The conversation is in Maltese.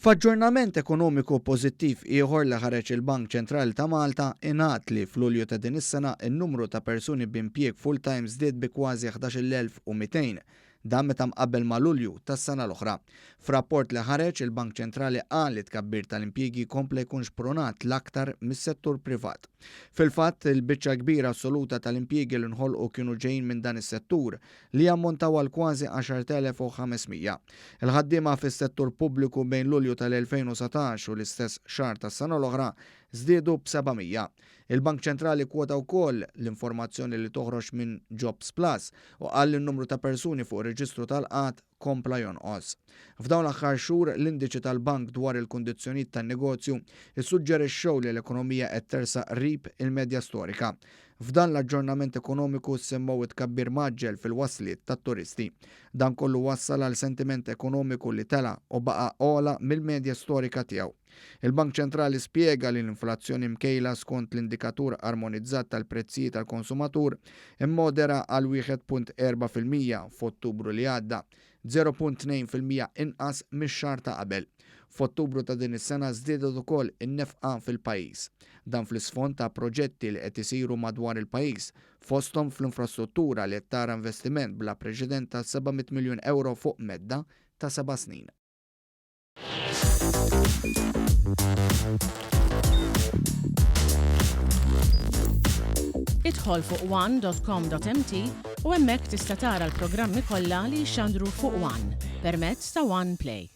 F'aġġornament ekonomiku pożittiv ieħor li ħareġ il-Bank Ċentrali ta' Malta, ingħad li f'Lulju ta' din is-sena n-numru ta' persuni b'impjieg full-time żdied bi kważi 11,200. Dan meta mqabbel ma' Lulju tas-sena l-oħra. F'rapport li ħareġ, il-Bank Ċentrali qal li t-tkabbir tal-impjiegi kompla jkun xprunat l-aktar mis-settur privat. Fil-fatt, il-biċċa l-kbira assoluta tal-impjiegi li nħolqu kienu ġejjin minn dan is-settur, li jammontaw għal kważi 10,500. Il-ħaddiema fis-settur pubbliku bejn Lulju tal-2019 u l-istess xahar tas-sena l-oħra żdiedu b'700. Il-Bank Ċentrali kkwota wkoll l-informazzjoni li toħroġ minn Jobs Plus u qal li n-numru ta' persuni fuq ir-reġistru tal-qgħad kompla jonqos. F'dawn l-aħħar xhur, l-indiċi tal-bank dwar il-kundizzjonijiet tan-negozju ssuġġerixxew li l-ekonomija qed tersaq qrib il-medja storika. F'dan l-aġġornament ekonomiku ssemmew it-tkabbir mgħaġġel fil-wasliet tat-turisti. Dan kollu wassal għal sentiment ekonomiku li tela' u baqa' ogħla mill-medja storika tiegħu. Il-Bank Ċentrali spjega li l-inflazzjoni mkejla skont l-Indikatur Armonizzat tal-Prezzijiet għall-Konsumatur immodera għal 1.4% f'Ottubru li għadda, 0.2% inqas mix-xahar ta' qabel. F'Ottubru ta' din is-sena żdiedet ukoll in-nefqa fil-pajjiż. Dan fl-isfond ta' proġetti li qed isiru madwar il-pajjiż, fosthom fl-infrastruttura li qed tara investiment bla preċedent ta' 700 miljun ewro fuq medda ta' seba' snin. Idħol fuq one.com.mt u hemmhekk tista' tara l-programmi kollha li jixxandru fuq One permezz ta' One Play.